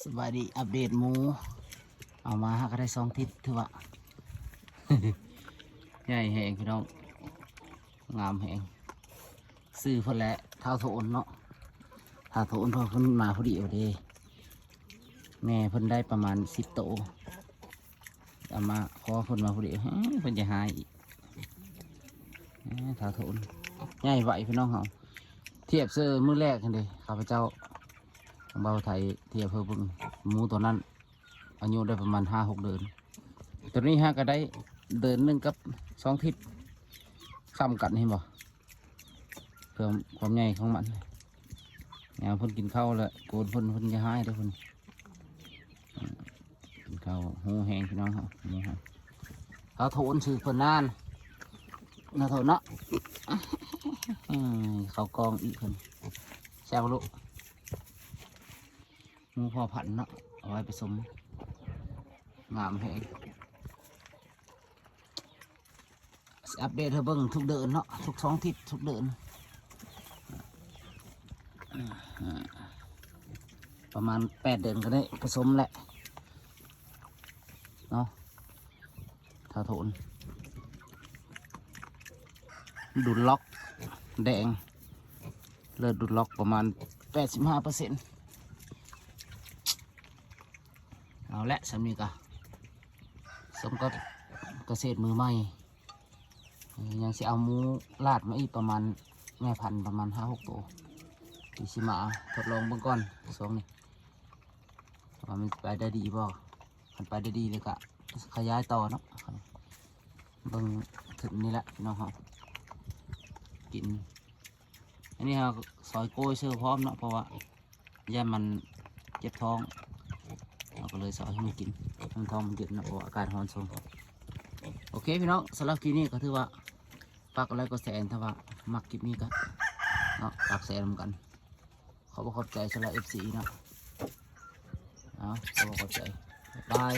ສະບາຍດີ ອັບເດດໝູ ເອົາມາຫາກະໄດ້ສອງທິດ ຖືວ່າ ໃຫຍ່ແຮງພີ່ນ້ອງ ງາມແຮງ. ຊື່ເພິ່ນແຫຼະ ທ້າວໂທນເນາະ ທ້າວໂທນ ເພິ່ນມາພໍດີເດ ແມ່ເພິ່ນໄດ້ປະມານສິບໂຕ ເອົາມາ ຂໍເພິ່ນມາຜູ້ດຽວ ເພິ່ນຈະຫາຍອີກ. ເອີ ຖ້າໂທນໃຫຍ່ໄວພີ່ນ້ອງເຮົາ ທຽບເຊີມື້ແລກຫັ້ນເດ້ ຂ້າພະເຈົ້າ ເບົາໄທ ທຽບເພິ່ນເບິ່ງ ໝູຕົວນັ້ນ ອາຍຸໄດ້ປະມານຫ້າຫົກເດືອນ ຕົວນີ້ຫາກະໄດ້ເດືອນໜຶ່ງກັບສອງທິດ ສ່ຳກັນ ເຫັນບໍ່? ເພີ່ມຄວາມໃຫຍ່ຂອງມັນ ຍາມເພິ່ນກິນເຂົ້າແລ້ວ ໂກນເພິ່ນ ເພິ່ນຈະຫາຍເດ້ເພິ່ນ ກິນເຂົ້າ ໂຫແຮງພີ່ນ້ອງເຮົາ ນີ້ຮະ ເຮົາໂທນຊື່ເພິ່ນນານ ນາໂທນເນາະ ເຂົ້າກອງອີກເພິ່ນ ແຊບບໍ່ລູກ? ໝູພໍ່ພັນເນາະ ເອົາໄວ້ປະສົມ ງາມແຮງ. ຊິອັບເດດໃຫ້ເບິ່ງທຸກເດືອນເນາະ ທຸກສອງທິດ ທຸກເດືອນ ປະມານແປດເດືອນກະໄດ້ປະສົມແຫຼະເນາະ ຖ້າໂທນ ດຸນລັອກແດງ ເລືອດດຸນລັອກປະມານແປດສິບຫ້າເປີເຊັນ. ເອົາແຫຼະ ສ່ຳນີ້ກະ ສົມກັບກະເສດມືໃໝ່ ຍັງຊິເອົາໝູລາດມາອີກປະມານ ແມ່ພັນປະມານຫ້າຫົກໂຕ ທີ່ຊິມາທົດລອງເບິ່ງກ່ອນຊ່ວງນີ້ ວ່າມັນໄປໄດ້ດີບໍ່ ຄັນໄປໄດ້ດີແລ້ວກະຂະຫຍາຍຕໍ່ເນາະ ເບິ່ງຂຶ້ນນີ້ແຫຼະພີ່ນ້ອງເຮົາ ກິນ ອັນນີ້ເຮົາຊອຍໂກ້ຍເຊີພ້ອມເນາະ ເພາະວ່າ ຢ້ານມັນເຈັບທ້ອງ ເຮົາກະເລີຍຊອຍໃຫ້ມັນກິນ ໃຫ້ທ້ອງມັນເຢັນເນາະ ເພາະວ່າອາກາດຮ້ອນຊົງ. ໂອເຄພີ່ນ້ອງ ສຳລັບຄລິບນີ້ກະຖືວ່າ ຝາກກົດໄລກົດແຊ ຖ້າວ່າມັກຄລິບນີ້ກະເນາະ ຝາກແຊນຳກັນ. ຂໍບອກຂອບໃຈສຳລັບເອັຟຊີເນາະ ເອົາ ຂໍບອກຂອບໃຈ ບາຍບາຍ.